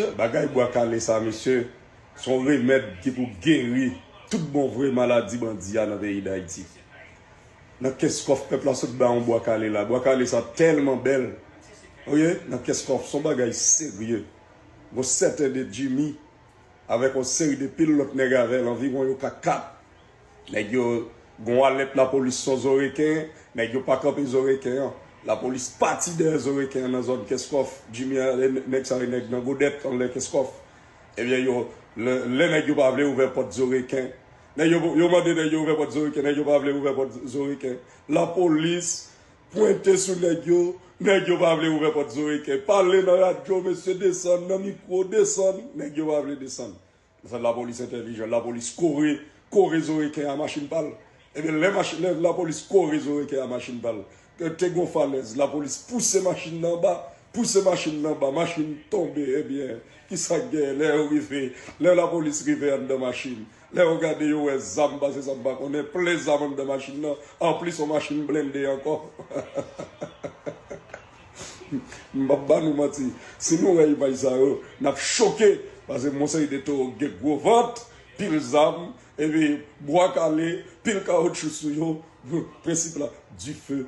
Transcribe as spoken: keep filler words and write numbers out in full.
Bagay bwa kale sa, mesye, se yon remèd ki pou geri tout bon vre maladi bandi a nan peyi Dayiti. Nan Kenskòf, pèp la sot ba yon bwa kale la. Bwa kale sa tèlman bèl. Oke, nan Kenskòf, se yon bagay serye. Gon sèten de Jimmy, avèk yon seri de pil lòt nèg avè l, anviwon yo ka kat. Nèg yo gon alèt lapolis sou Zoreken, nèg yo pa kanpe Zoreken an. Lapolis pati dèyè Zoreken an nan zòn Kenskòf. Jimmy a, nèg sa yo nèg nan Godèt anlè Kenskòf. Ebyen, yo, lè, lè nèg yo pa vle ouvè pòt Zoreken, nèg yo, yo mande nèg yo ouvè pòt Zoreken, nèg yo pa vle ouvè pòt Zoreken. Lapolis pwente sou nèg yo, nèg yo pa vle ouvè pòt Zoreken. Pale nan radyo, mesye desann, nan mikwo desann, nèg yo pa vle desann. Sa lapolis entèlijan, lapolis kore, kore Zoreken a machin pa l. Ebyen, lè, machin, lè lapolis kore Zoreken a machin pa l, te gon falèz, lapolis pouse machin nan anba, pouse machin nan anba, machin tonbe, ebyen, kisa k genyen lè yo rive, lè lapolis rive anndan machin, lè yo gade yo wè zam, pase zam pa konnen, plen zam anndan machin nan, anplis yon machin blende ankò. M p ap ba nou manti. Si nou wè imaj sa yo, n ap choke. Paske yon seri de towo gen gwo vant, pil zam, epi bwa kale, pil kawotchou sou yo. Prensip la, dife.